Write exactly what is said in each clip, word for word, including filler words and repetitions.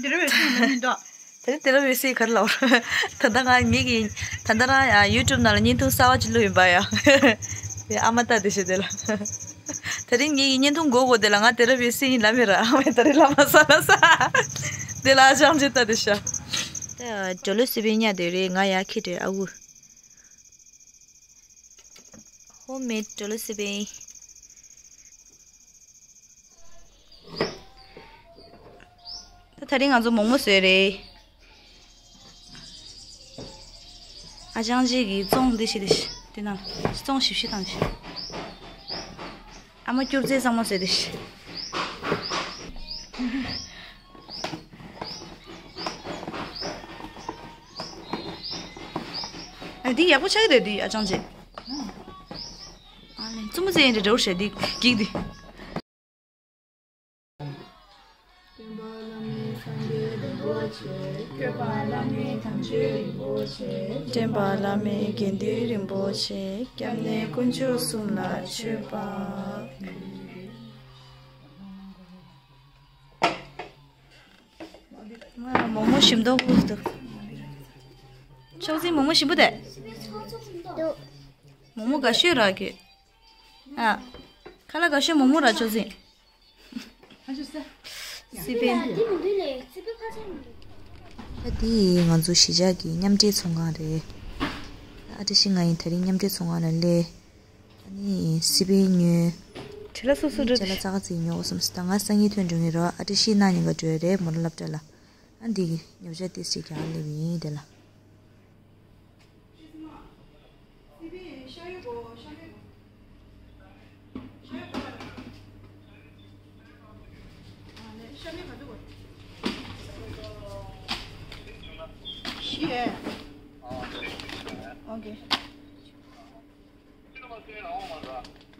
དེ་རུ་བས་སུ་ཡིན་ན་མི་འདུག་དེ་ནི་དེ་རུ་བས་སུ་ག་རེ་ལབ་ར། ད་ལྟ་ང་ངེད་ཀྱི་ད་ལྟ་རང་ཡང་ཡུ་ཊུབ་ནང་ལ་བརྙན་ཐུང་གསར་བ་ཅིག་བླུགས་ཡིན་པ་ཡ། དེ་ཨ་མ་ལྟ་དེ་ཤེས་དེ་ལ། དེ་རིང་ངེད་ཀྱི་བརྙན་ཐུང་འགོ་དགོས་དེ་ལ་ང་དེ་རུ་བས་སུ་ཡིན་ལབ་མེད་ར། ཨ་མས་ད་རེས་ལབ་མ་ས་ལ་ས། དེ་ལ་ཨ་ཅང་ཅིག་ལྟ་དེ་ཤ། ད་ཇོ་ལོ་སི་པན་ཉལ་དེ་རེད། ང་ཡ་ཁྱི་དྲེ་ཨ་ཁུ། ཧོམ་མེད་ཇོ་ལོ་སི་པན། ད་དེ་རིང་ང་ཚོ་མོག་མོག་བཟོས་རེད། ཨ་ཅང་ཅིག་གིས་བཙོང་འདི་ཤི་འདི་ཤི་དེ་ན་བཙོང་ཞིབ་ཤི་དང་ཤི། ཨ་མ་སྐྱུར་རྩི་གཙང་མ་བཟོས་འདི་ཤི། ཨ་འདི་ཡག་པོ་ཆགས་ཀྱི་རེད་འདི་ཨ་ཅང་ཅིག་ཨ་ལེ་བཙུན་མོ་ཚེ་ཡིན་འདྲ་འདྲ་བོ་བྱས་འདི་གིག་འདི། འདྲེན་པ་བླ་མའི་དམ་ཆོས་རིན་པོ་ཆེ། འདྲེན་པ་བླ་མའི་དགེ་འདུན་རིན་པོ་ཆེ། སྐྱབས་གནས་དཀོན་མཆོག་གསུམ་ལ་མཆོད་པ། ང་མོག་མོག་ཞིམ་མདོག་ཁུག་འདུག་མཆོག་འཛིན་མོག་མོག་ཞིམ་པོ་དེ། མོག་མོག་དགའ་ཤོས་རག་གི་ཨ། ཁ་ལག་དགའ་ཤོས་མོག་མོག་ར་ཆོག་ཟིན། སི་པན། ད་འདི་ང་ཚོ་གཞིས་ཆགས་ཀྱི་མཉམ་འབྲེལ་ཚོང་ཁང་རེད། ཨ་བཀྲ་ཤིས་ང་ཡིན་དེ་རིང་མཉམ་འབྲེལ་ཚོང་ཁང་ལ་སླེབས། ཨ་ནི་སི་པན་ཉོས། བྲེལ་ལ་སོ་སོ་འགྲོ། ཅ་ལག་ཙག་ཙིག་ཉོ་དགོས་བསམ་སོང་། ད་ང་སང་ཉིན་ཐོན་འགྲོ་གི་རེད། ཨ་བཀྲ་ཤིས་གནངས་ཉིན་ཀ་འགྲོ་ཡ་རེད། མོ་ར་སློབ་གྲྭ་ལ། ཨ་འདི་གི་ཉོ་ཆ་ཏིས་ཅིག་རྒྱག་སླེབས་ཡིན་དེ་ལ།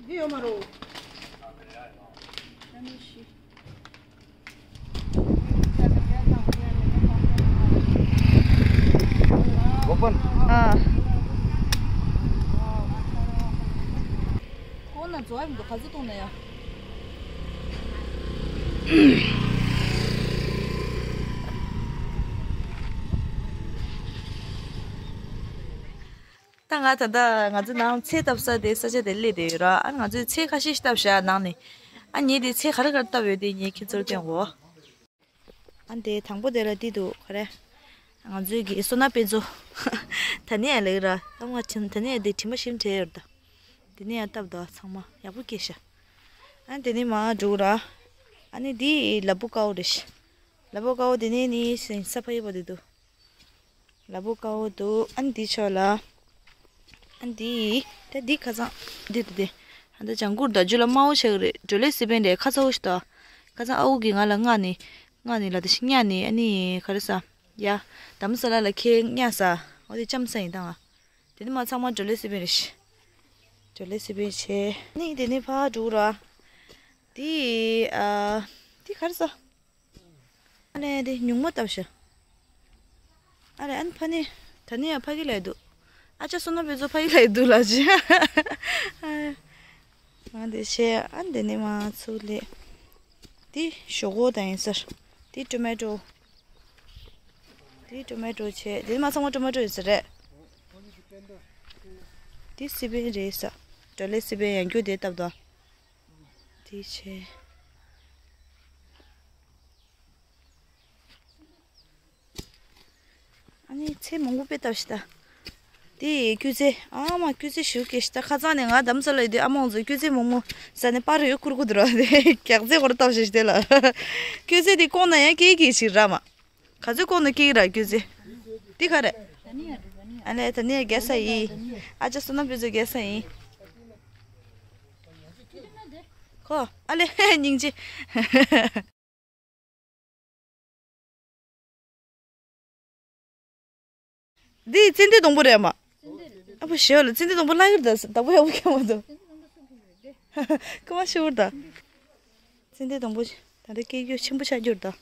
འདི་ཡོད་མ་རེད། ཨ། ཁོང་ན་འཛོ་ཡ་མི་འདུག་ག་ཚོད་གཏོང་ན་ཡ། ད་ང་ད་ལྟ་ང་ཚོ་ནང་ཚལ་བཏབ་ས་དེ་ས་ཆ་དེ་སླེབས་བསྡད་ཡོད་ར། ཨ་ང་ཚོས་ཚལ་ཁ་ཤས་ཤིག་བཏབ་བཞག་ནང་ནས། ཨ་ངས་དེ་ཚལ་ག་རེ་ག་རེ་བཏབ་ཡོད་དེ་ངས་ཁྱེད་ཚོར་སྟོན་གོ། ཨ་འདི་དང་པོ་དེ་ལ་འདི་འདུག་ག་རེ། ང་ཚོའི་གི་སོ་ན་དཔེ་མཛོད། ད་ནི་ཡ་ལེགས་ར་ད་མ་ཕྱིན། ད་ནི་ཡ་འདི་དྲི་མ་ཞིམ་བྲལ་ཡོད་ད། འདི་ནི་ཡ་སྟབས་དོ་ཚང་མ་ཡག་པོ་སྐྱེས་ཤག་ཨ་འདི་ནི་མ་འགྲོ་ར། ཨ་ནི་འདི་ལ་ཕུག་དཀར་པོ་རེད་ཤག་ལ་ཕུག་དཀར་པོ་འདི་ནི་ནི་ས་ཕ་ཡི་པ་འདི་འདུག་ལ་ཕུག་དཀར་པོ་འདུག་ཨ་ནི་འདི་ཕྱོགས་ལ། ཨ་ནི་འདི། ད་འདི་ཁ་སང་། འདི་འདི་འདི། ཨ་ད་ལྗང་གུར་ད་རྒྱུ་ལ་དམར་པོ་ཆགས་ཀྱི་རེད། འགྲོ་ལེ་སི་པན་རེད། ཁ་ཚ་པོ་ཞིག་འདུག་ཁ་སང་ཨ་ཁུ་གིས་ང་ལ་མངགས་ནས། མངགས་ནས་ལ་དེ་ཞིག་གཉའ་ནས་ཨ་ནི་ག་རེ་ཟ། ཡ། དྷ་རམ་ས་ལ་ལ་ཁྱེད་གཉའ་ཟ། འོ་དེ་ལྕམ་ས་ཡིན་ད་ང་། དེ་ནི་མ་ཚང་མ་འགྲོ་ལེ་སི་པན་རེད་ཤག་འགྲོ་ལེ་སི་པན་བྱས། ཨ་ནི་དེ་ནི་ཕར་འགྲོ་ར། དེ། ཨ། དེ་ག་རེ་ཟ། ཨ་ལས་དེ་ཉུང་མ་བཏབ་ཤག་ཨ་ལས་ཨ་ནི་ཕ་ནི། ད་ནི་ཡང་ཕ་གི་ལ་འདུག་ཨ་ཅག་སོ་ན་བེ་ཛོ་ཕ་གི་ལ་འདུག་ལ་ཅི། ང་དེ་བྱས་ཨ་ནི་དེ་ནི་མ་ཚུགས་ལེ། དེ་ཞོག་ཁོག་དང་ཡིན་ཟེར། དེ་ཊོ་མེ་ཊོ། དེ་ཊོ་མེ་ཊོ་བྱས་དེ་མ་ཚང་མ་ཊོ་མེ་ཊོ་ཡིན་ཟེར་རེད། དེ་སི་པན་རེད་ཟེར། འགྲོ་ལེ་སི་པན་ཡང་རྒྱུ་དེ་བཏབ་དོ། དེ་བྱས། ཨ་ནི་ཚལ་མང་པོ་དཔེ་བཏབ་ཤི་ད། དེ་སྐྱུར་རྩི། ཨ་མ་སྐྱུར་རྩི་ཞུ་སྐད་ཤི་ད། ཁ་སང་ནས་ང་དྷ་རམ་ས་ལ་ཡོད་དུས་ཨ་མ་ང་ཚོ་སྐྱུར་རྩི་མང་པོ་ཟ་ནས་པར་ཡོད་ཁུར་ཁུར་དུ་ར་དེ་རྒྱག་རྩི་ཧོར་བཏབ་ཤི་ཤི་དེ་ལ། སྐྱུར་རྩི་དེ་བསྐོང་ན་ཡང་སྐྱེ་གི་ཞིག་ར་མ། ག་ཚོད་བསྐོང་ན་སྐྱེ་གི་ར་སྐྱུར་རྩི། དེ་ག་རེད། ཨ་ལས་ད་ནི་ཡང་རྒྱག་ས་ཡིན། ཨ་ཅག་སོ་ན་བེ་ཛོ་རྒྱག་ས་ཡིན། ཁོ་ཨ་ལས་སྙིང་རྗེ། འདི་ཙན་དན་སྡོང་པོ་རེད་མ། ཨ་ཕོ་ཞེས་ལ་ཙན་དན་སྡོང་པོ་ལྷག་ཡོད་ད་བདག་པོ་ཡག་པོ་ཁྱད་མ་འདུག་ཁོ་མ་ཤི་བར་ད། ཙན་དན་སྡོང་པོ་ད་ལྟ་སྐྱེ་རྒྱུ་ཆེན་པོ་ཆགས་རྒྱུར་ད།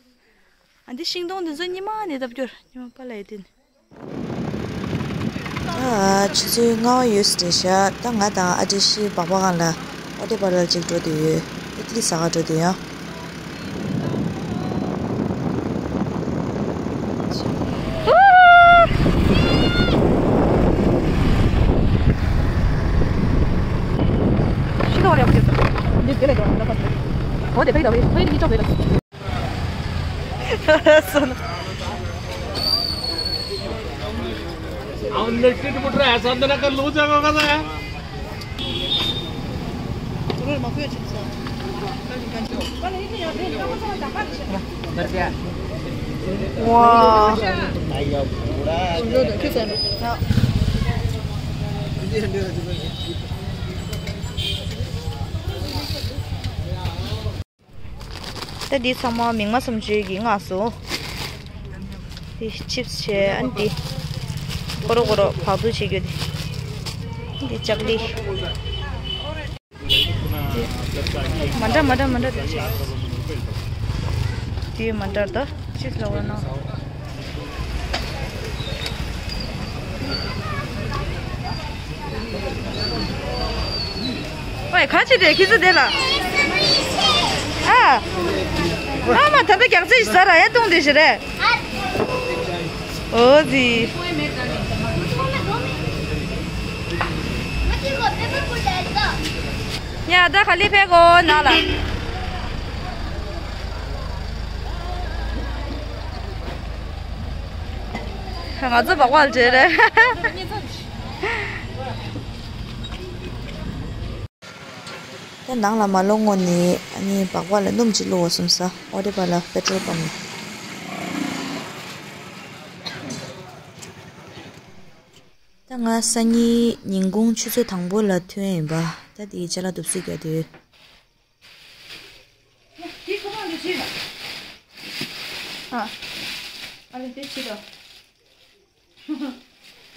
ཨ་འདི་ཤིང་སྡོང་འདི་ཚོ་ཉི་མ་ནས་བཏབ་རྒྱུར་ཉི་མ་པ་ལ་ཡོད་དུས། ད་ཆུ་ཚོད་ལྔ་པ་ཡོལ་ཟིན་བྱས། ད་ང་དང་ཨ་བཀྲ་ཤིས་སྦག་སྦག་སྒང་ལ་ཨོ་ཏེ་པ་ལར་ཅིག་འགྲོ་བསྡད་ཡོད། ཨི་ཏི་ལི་ཟ་ག་འགྲོ་བསྡད་ཡོད། बहुत देखा ही था भाई, भाई, ये चौक पे था। सुन। हम इलेक्ट्रिक मोटर ऐसा अंदर का लो जाएगा का है। 와. ད་འདི་ཚང་མ་མིག་དམར་སུམ་ཅུ་གིས་མངགས་སོང་། འདི་ཆིབས་བྱས། ཨ་ནི་འདི་ཀོ་རོ་ཀོ་རོ་བག་བསྡུ་བྱེད་རྒྱུ་འདི། འདི་ལྕགས་ལི། མ་འདྲ་མ་འདྲ་མ་འདྲ་འདྲ་ཞིག་འདི་མ་འདྲ་ད་ཆིབས་ལ་བར་ན། ཨོའི་ཁ་ཆེ་དེ་ཁྱི་ཚོ་དེ་ལ། ཨ། ཨ་མ་ད་ལྟ་རྒྱག་རྩིས་ཟ་ར་ཡ་བཏུང་དེ་ཞིག་རེད། ཨོ་ཟི། ཡ་ད་ག་ལེ་ཕེབས་གོ་ནང་ལ། ང་ཚོ་སྦག་སྦག་ལ་བྲེལ་རེད། ད་ནང་ལ་མ་ལོག་སྔོན་ནས་ཨ་ནི་སྦག་སྦག་ལ་སྣུམ་ཅིག་བླུགས་འོ་བསམ་ས། ཨོ་དེ་པ་ལ་པེ་ཊྲོལ་པམ་ནས། ད་ང་སང་ཉིན་ཉིན་གུང་ཆུ་ཚོད་དང་པོ་ལ་ཐོན་ཡིན་པ། ད་དེའི་ཅ་ལག་བསྡུ་གསོག་རྒྱག་དུས། དེ་ཁོ་མང་དུ་བྱེད་ན། ཨ། ཨ་ལེ་དེ་བྱེད་དོ།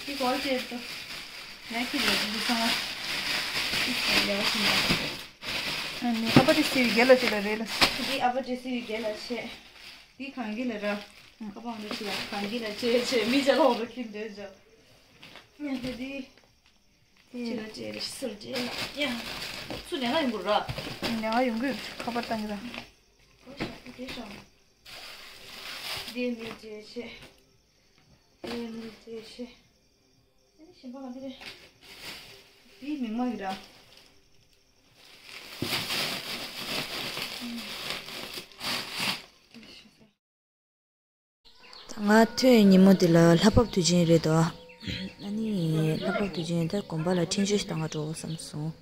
དེ་གོ་བྱེད་དོ། ང་ཁྱི་ལ་འདི་ཚང་མ། དེ་ཚང་ལེ་བ་ཤིན་ད། ཨ་ནི་ཨ་ཕ་དེ་སི་རྒྱལ་ལ་བྱེད་ལ་རེད་ལ། དེ་ཨ་ཕ་དེ་སི་རྒྱལ་ལ་བྱེད། དེ་གང་གི་ལ་ར། ཁ་པང་དུ་བྱེད་ལ་གང་གི་ལ་བྱེད་བྱེད་མི་ཅ་ལག་འོག་ཏུ་ཁྱི་འདོད་འཇོག་ང་དེ་དེ། ཅེ་ལ་ཅེ་ལ་སུར་ཅེ་ལ་ཡ། ཚུར་ནས་ང་ཡོང་དགོས་ར། ནས་ང་ཡོང་གི་ཁ་པར་བཏང་གི་ར། འདི་ཤོག་འདི་ཤོག་འདི་མི་ཅེ་ཆེ། འདི་མི་ཅེ་ཆེ། འདི་ཞིམ་པ་ག་འདི་རེད། འདི་མིག་མ་གི་ར། ད་ང་ཐོན་ཉིན་མོ་དེ་ལ་ལྷ་བབས་དུས་ཆེན་རེད་དོ། ཨ་ནི་ལྷ་བབས་དུས་ཆེན་ད་དགོན་པ་ལ་འཕྲིན་བཅོལ་ཞིག་བཏང་ག་འགྲོ་བསམ་སོང་།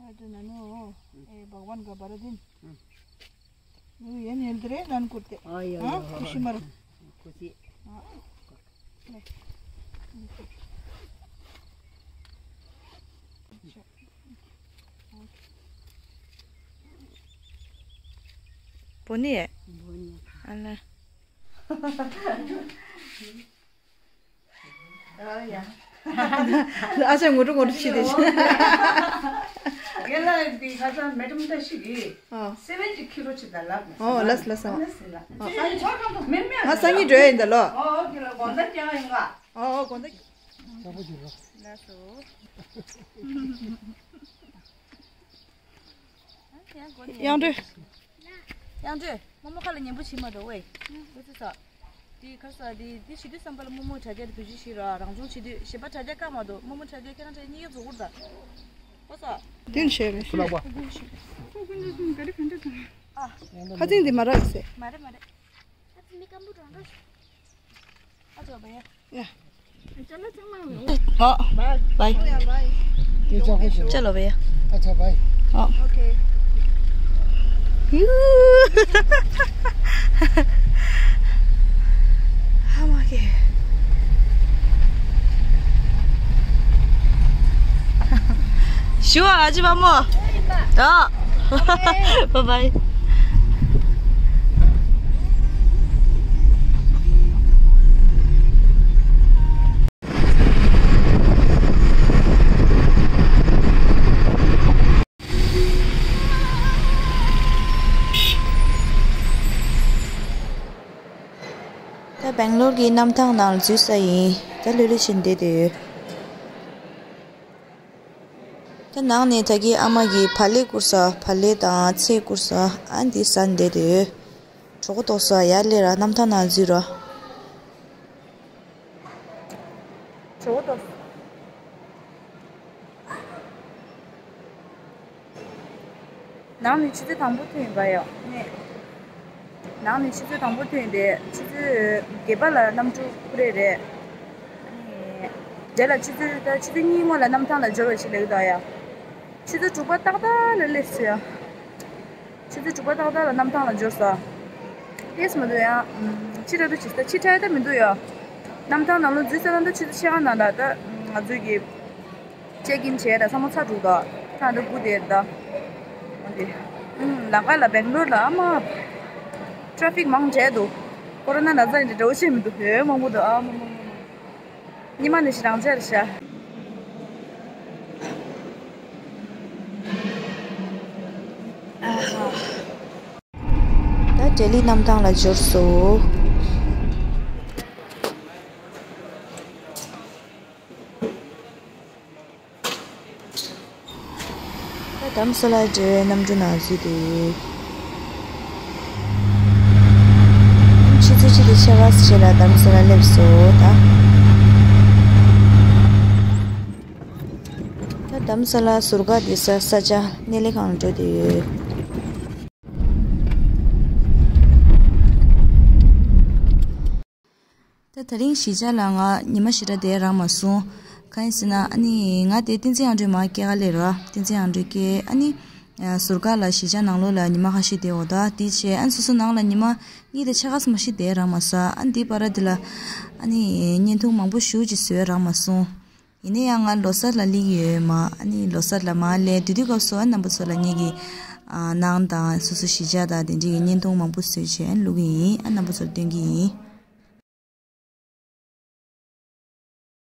ཨ་དེ་ན་ནོ། ཨེ་བྷག་ཝན་ག་བ་ར་དིན། ནུ་ཡན་ཡན་དེ་རེ་ནན་ཀུར་ཏེ། ཨ་ཡ་ཡ། ཨ་ཁུ་ཤི་མར། ཁུ་སི། ཨ་ལེ། བོ་ནི། བོ་ནི། ཨ་ལེ། ཨ་ཡ། ཨ་ཅག་ངོ་སྤྲོད་ངོ་སྤྲོད་བྱེད་དེ་ཤི། རྒན་ལགས་འདི་ཁ་སང་མེ་ཏྲམ་ད་ཞིག་གིས། ཨ། སེ་བན་གྱི་ཁྱི་རོ་ཅིག་དང་ལབ་ནས། ཨོ་ལགས་ལགས་སོ། ཨ་ལགས་ལགས། མེ་མེ་ང་སང་ཉིན་འགྲོ་ཡ་ཡིན་ད་ལོ། ཨོ་ཨོ་དེ་ལ་དགོང་དག་རྒྱག་ཡིན་ག། ཨོ་ཨོ་དགོང་དག་ལགས་སོ། དབྱངས་སྒྲོལ། དབྱངས་སྒྲོལ། རྨོ་མོ་ཁ་ལ་ཉན་པོ་བྱེད་མ་འདུག་ཝེ། ཨུ་ཙི་ས། དེ་ཁར་ས་དེ་དེ་བྱེད་དུས་བསམ་པ་ལ་རྨོ་མོ་དྲ་རྒྱ་དེ་བེད་སྤྱོད་བྱེད་ར་རང་སྦྱོང་བྱེད་དུས་གཞན་པ་དྲ་རྒྱ་བཀག་མ་འདུག་རྨོ་མོ་དྲ་རྒྱ་ཁྱེད་རང་དྲ་གཉིས་ཀ་རྫོགས་པོར་ད། ཨོ་ས། དེ་ནི་བྱས་རེད། ཨ། ཁ་ཚིག་འདི་མ་རག་ཟེར། མ་རེད་མ་རེད། ཨ་ཙི་མི་སྐམ་པོ་འགྲོ་འགྲོ། ཨ་ཙི་བ་ཡ། ཡ། ཨོ། བའི། བའི། ཅ་ལོ་བའི། ཨ་ཙི་བའི། ཨོ། ཨོ་ཁེ། ཡུ། ཧ་མ་ཁེ། ཞུ་བ་ཨ་ཅི་བ་མོ། ཨ། བཱའི་བཱའི། ད་སྦེང་ལོར་གྱི་གནམ་ཐང་ནང་འཛུལ་ས་ཡིན། ད་ལྷོད་ལྷོད་བྱས་བསྡད་དེ་ཡོད། ད་ནང་ནས་ད་གིན་ཨ་མ་གིས་བག་ལེབ་བསྐུར་ས། བག་ལེབ་དང་ཚལ་བསྐུར་ས། ཨ་འདི་ཟ་བསྡད་དེ་ཡོད། གྲོད་ཁོག་ལྟོགས་ས། ཡར་སླེབས་ར། གནམ་ཐང་ནང་འཛུལ་ར། གྲོད་ཁོག་ལྟོགས་ས། ནང་ནས་ཆུ་ཚོད་དང་པོ་ཐོན་ཡིན་པ་ཡོད་ནས། ནང་ནས་ཆུ་ཚོད་དང་པོ་ཐོན་ཡིན་པས། ཆུ་ཚོད་བརྒྱད་པ་ལ་གནམ་གྲུ་འཕུར་ཡས་རེད། ཨ་ནི་དེ་ལ་ཆུ་ཚོད་ད་ཆུ་ཚོད་གཉིས་སྔོན་ལ་གནམ་ཐང་ལ་འབྱོར་བ་ཞིག་ལབ་ཀྱི་འདུག་ཡ། ཆུ་ཚོད་དྲུག་པ་ཏག་ཏག་ལ་སླེབས་སོང་ཡ། ཆུ་ཚོད་དྲུག་པ་ཏག་ཏག་ལ་གནམ་ཐང་ལ་འབྱོར་སོང་། ཏོག་ཙམ་མ་གཏོགས་ཡང་ཕྱི་དྲགས་འདུག་ཅིག་ད་ཕྱི་དྲགས་ད་མི་འདུག་ཡ། གནམ་ཐང་ནང་ལོགས་འཛུལ་ཚར་ན་ད་ཆུ་ཚོད་ཕྱེད་ཀ་ནང་ལ་ད་ང་ཚོ་གི་ཅེག་ཨིན་བྱས་ད་ཚང་མ་ཚར་འདུག་ད། ད་ད་སྒུག་བསྡད་ད། འོ་དེ། ཨུམ། ལམ་ཁ་ལ་སྦེང་ལོར་ལ་ཨ་མ། ཊ་ར་ཕིག་མང་དྲགས་འདུག་ཀོ་རོ་ན་ན་ཚ་ཡིན་འདྲ་འདྲ་བོ་བྱས་མི་འདུག་ཨེ་མང་པོ་འདུག་ཨ་མ་མ་མ་མ། ཉི་མ་ནི་ཞེ་དྲག་འཇའ་རེད་ཤག་ཨ་ཧ། ད་ལྡི་ལི་གནམ་ཐང་ལ་འབྱོར་སོང་། ད་རྡ་རམ་ས་ལ་འགྲོ་བའི་གནམ་གྲུ་ནང་འཛུལ་ཏེ། ཆུ་ཚོད་གཅིག་དང་ཕྱེད་ཀ་ཙམ་ཞིག་ལ་རྡ་རམ་ས་ལ་སླེབས་སོང་ད། ད་རྡ་རམ་ས་ལ་ཟུར་བཀག་བསྡད་ས་ས་ཆ་སྣེ་ལེན་ཁང་འགྲོ་བསྡད་ཡོད། ད་དེ་རིང་གཞིས་ཆགས་ལ་ང་ཉི་མ་ཞེ་དྲག་བསྡད་རག་མ་སོང་། གང་ཡིན་ཟེར་ན་ཨ་ནི་ང་དེ་བསྟན་འཛིན་ཨང་སྒྲོལ་མ་སྐྱེས་སྐར་སླེབས་ར། བསྟན་འཛིན་ཨང་སྒྲོལ་སྐྱེས། ཨ་ནི་ཟུར་བཀག་ལ་གཞིས་ཆགས་ནང་ལོགས་ལ་ཉི་མ་ཁ་ཤས་བསྡད་འོ་ད། དེ་བྱས་ཨ་ནི་སོ་སོ་ནང་ལ་ཉི་མ་གཉིས་དང་ཕྱེད་ཀ་ཙམ་ཞིག་བསྡད་རག་མ་སོང་། ཨ་ནི་དེའི་བར་དེ་ལ་ཨ་ནི་བརྙན་ཐུང་མང་པོ་ཞེ་ཅིག་བཟོས་རག་མ་སོང་། ཡིན་ན་ཡང་ང་ལོ་གསར་ལ་སླེབས་ཡོད་མ། ཨ་ནི་ལོ་གསར་ལ་མར་སླེབས་དུས་དུས་སྐབས་སུ་ཨ་རྣམ་པ་ཚོ་ལ་ངེད་ཀྱི་ཨ་ནང་དང་སོ་སོ་གཞིས་ཆགས་དང་དེ་འདྲའི་བརྙན་ཐུང་མང་པོ་བཟོས་བྱས་ཨ་བླུག་གི་ཡིན། ཨ་རྣམ་པ་ཚོར་སྟོན་གྱི་ཡིན།